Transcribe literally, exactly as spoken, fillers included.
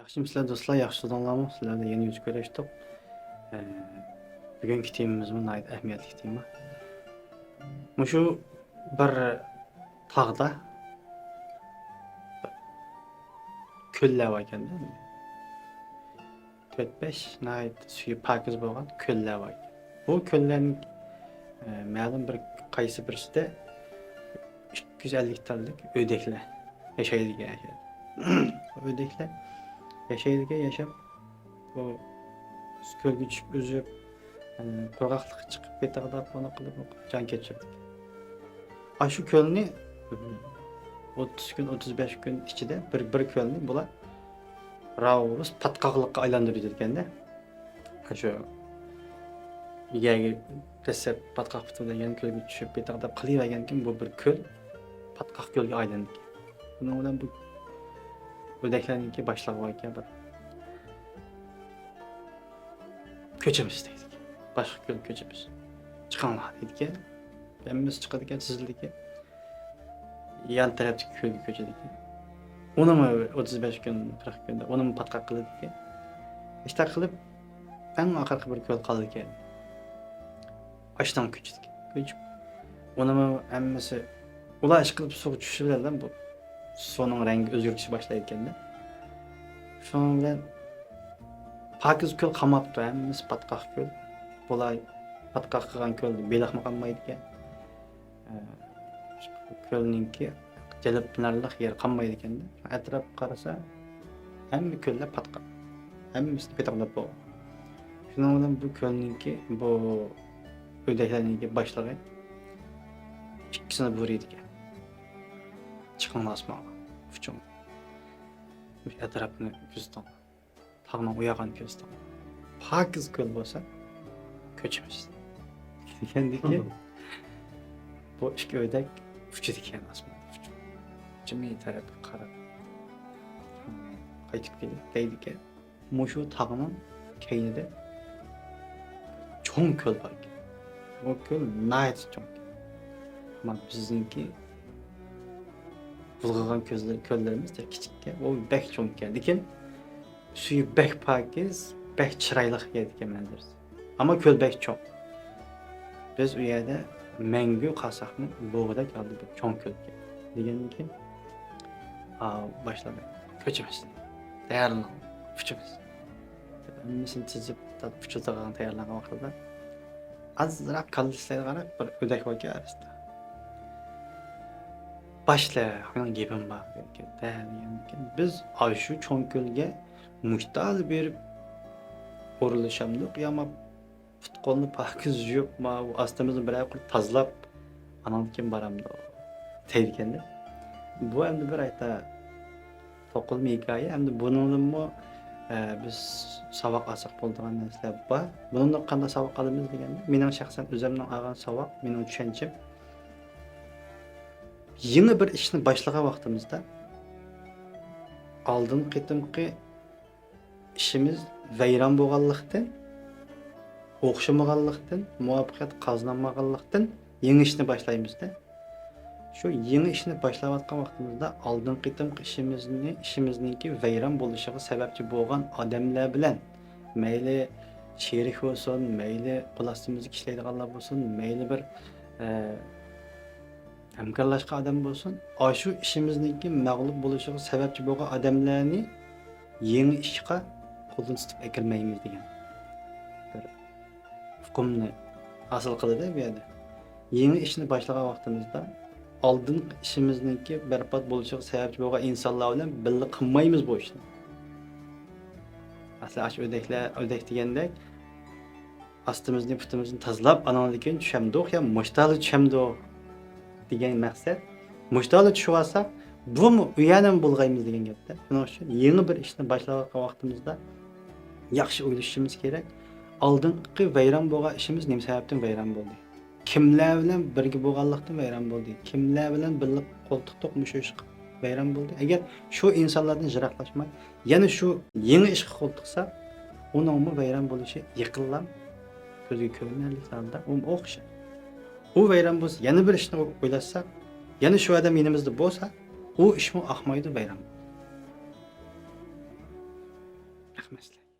ياخشىمۇسىلەر دوستلار، ياخشى تۇردۇڭلارمۇ؟ سىلەر بىلەن يەنە يۈز كۆرۈشتۇق. ئە، بۈگۈنكى تېمىمىزمۇ ناھايىتى ئەھمىيەتلىك تېما. مۇشۇ بىر تاغدا كۆللەر بار ئىكەن-دە. تۆت-بەش ناھايىتى سۈيى پاكىز بولغان كۆللەر بار ئىكەن. بۇ كۆللەرنىڭ، ئە، مەلۇم بىر قايسى بىرسىدە ئىككى يۈز ئەللىك تاللىق ئۆدەكلەر ياشايدىكەن. ئۆدەكلەر ياشايدىكەن، ياشاپ، بۇ كۆلگە چۈشۈپ ئۈزۈپ، ئە، قۇرغاقلىققا چىقىپ، پېتىغداپ، ئۇنى قىلىپ جان كەچۈرىدىكەن. ئاشۇ كۆلنى ئوتتۇز كۈن، ئوتتۇز بەش كۈن ئىچىدە بىر، بىر كۆلنى بۇلار راۋۇرۇس پاتقاقلىققا ئايلاندۇرىدىكەن-دە. شۇ يەرگە دەسسەپ پاتقاق پۈتۈپ يەنە كۆلگە چۈشۈپ، پېتىغداپ قىلىۋەرگەنكىن، بۇ بىر كۆل پاتقاق كۆلگە ئايلاندىكەن. بۇنىڭ بىلەن بۇ ئۆدەكلەرنىڭكى باشلىقى باركەن، بىر كۆچىمىز دەيدىكەن. باشقا كۆلگە كۆچىمىز. چىقىڭلار دەيدىكەن. ھەممىسى چىقىدىكەن، تىزىلىدىكەن. يان تەرەپتىكى كۆلگە كۆچىدىكەن. ئۇنىمۇ ئوتتۇز بەش كۈن، قىرىق كۈندە ئۇنىمۇ پاتقاق قىلىدىكەن. ئىشتاق قىلىپ، ئەڭ ئاخىرقى بىر كۆل قالىدىكەن. ئاشتىن كۆچىدىكەن. كۆچۈپ، ئۇنىمۇ ھەممىسى، ئۇلار ئىشقىلىپ سۇغا چۈشۈشى بىلەن بۇ سۇنىڭ رەڭگى ئۆزگىرىشكە باشلايدىكەن-دە. شۇنىڭ بىلەن پاكىز كۆل قالماپتۇ، ھەممىسى پاتقاق كۆل. بۇلار پاتقاق قىلغان كۆلدە بېلىقمۇ قالمايدىكەن. ئە، كۆلنىڭكى جەلپلىنەرلىك يېرى قالمايدىكەن-دە. ئەتراپقا قارىسا، ھەممە كۆللەر پاتقاق. ھەممىسى پېتىغداپ بولغان. شۇنىڭ بىلەن بۇ كۆلنىڭكى، بۇ ئۆدەكلەرنىڭكى باشلىقى ئىككىسىنى بۇيرۇيدىكەن. چىقىڭلار ئاسمانغا، ئۇچۇڭ. مۇشۇ ئەتراپنى كۆزىتىڭ. تاغنىڭ ئۇياغىنى كۆزىتىڭ. پاكىز كۆل بولسا، كۆچىمىز. دېگەندىكىن، بۇ ئىككى ئۆدەك ئۇچىدىكەن ئاسماندا. ئۇچۇپ، جىمى تەرەپكە قاراپ، قايتىپ كېلىپ دەيدىكەن، مۇشۇ تاغنىڭ كەينىدە چوڭ كۆل بار ئىكەن. بۇ كۆل ناھايىتى چوڭ. ئەمما بىزنىڭكى بۇلغىغان كۆزلە-، كۆللىرىمىز تېخى كىچىككەن. ئۇ بەك چوڭ ئىكەن. لېكىن سۈيى بەك پاكىز، بەك چىرايلىق يەر ئىكەن مەنزىرىسى. ئەمما كۆل بەك چوڭ. بىز ئۇ يەردە مەڭگۈ قالساقمۇ بولغۇدەك ھالدا بىر چوڭ كۆل ئىكەن. دېگەندىن كېيىن، ئا، باشلىقى، كۆچىمىز. تەييارلىنىڭ، ئۇچىمىز. ھەممىسىنى تىزىپ، ئۇچىدىغان تەييارلانغان ۋاقتىدا، ئازراق كاللا ئىشلەيدىغانراق بىر ئۆدەك باركەن ئارىسىدا. باشلا، مېنىڭ گېپىم بار دېگەن. دېگەندىكىن، بىز ئاشۇ چوڭ كۆلگە مۇشتال بېرىپ ئورۇنلىشامدۇق يا ما پۇت-قولنى پاكىز يۇيۇپ، ما ئاستىمىزنى بىرەر قۇر تازىلاپ، ئاناندىن كېيىن بارامدۇق دەيدىكەن-دە. بۇ ئەمدى بىر ئايتا توقۇلما ھېكايە. ئەمدى بۇنىڭدىنمۇ، ئە، بىز ساۋاق ئالساق بولىدىغان نەرسىلەر بار. بۇنىڭدىن قانداق ساۋاق ئالىمىز دېگەندە، مېنىڭ شەخسەن ئۆزۈمنىڭ ئالغان ساۋاق، مېنىڭ چۈشەنچەم، يېڭى بىر ئىشنى باشلىغان ۋاقتىمىزدا ئالدىنقى قېتىمقى ئىشىمىز ۋەيران بولغانلىقتىن، ئوخشىمىغانلىقتىن، مۇۋەپپەقىيەت قازىنالمىغانلىقتىن يېڭى ئىشنى باشلايمىز-دە. شۇ يېڭى ئىشنى باشلاۋاتقان ۋاقتىمىزدا ئالدىنقى قېتىمقى ئىشىمىزنى، ئىشىمىزنىڭكى ۋەيران بولۇشىغا سەۋەبچى بولغان ئادەملەر بىلەن، مەيلى شېرىك بولسۇن، مەيلى قول ئاستىمىزدىكى ئىشلەيدىغانلار بولسۇن، مەيلى بىر، ئە، ھەمكارلاشقان ئادەم بولسۇن، ئاشۇ ئىشىمىزنىڭكى مەغلۇپ بولۇشىغا سەۋەبچى بولغان ئادەملەرنى يېڭى ئىشقا قولدىن تۇتۇپ ئەكىرمەيمىز دېگەن بىر ئۇقۇمنى ھاسىل قىلدى بۇ يەردە. يېڭى ئىشنى باشلىغان ۋاقتىمىزدا ئالدىنقى ئىشىمىزنىڭكى بەربات بولۇشىغا سەۋەبچى بولغان ئىنسانلار بىلەن بىللە قىلمايمىز بۇ ئىشنى. مەسىلەن، ئاشۇ ئۆدەكلەر، ئۆدەك دېگەندەك، ئاستىمىزنى، پۇتىمىزنى تازىلاپ، ئانىڭدىن كېيىن چۈشەمدۇق يا مۇشتالا چۈشەمدۇق دېگەن مەقسەت. مۇشتالا چۈشۈۋالساق، بۇمۇ ئۇ يەرنىمۇ بۇلغايمىز دېگەن گەپتە. شۇنىڭ ئۈچۈن يېڭى بىر ئىشنى باشلاۋاتقان ۋاقتىمىزدا ياخشى ئويلىشىشىمىز كېرەك. ئالدىنقى ۋەيران بولغان ئىشىمىز نېمە سەۋەبتىن ۋەيران بولدى؟ كىملەر بىلەن بىرگە بولغانلىقتىن ۋەيران بولدى؟ كىملەر بىلەن بىللە قول تۇتۇق مۇشۇ ئىشقا ۋەيران بولدى؟ ئەگەر شۇ ئىنسانلاردىن يىراقلاشماي، يەنە شۇ يېڭى ئىشقا قول تىقسا، ئۇنىڭمۇ ۋەيران بولۇشى يېقىنلا كۆزگە كۆرۈنەرلىك ھالدا ئۇمۇ ئوخشاش. ئۇ ۋەيران بولسا، يەنە بىر ئىشنى ئويلاشساق، يەنە شۇ ئادەم يېنىمىزدا بولسا، ئۇ ئىشمۇ ئاقمايدۇ، ۋەيران بولىدۇ. مەسىلە.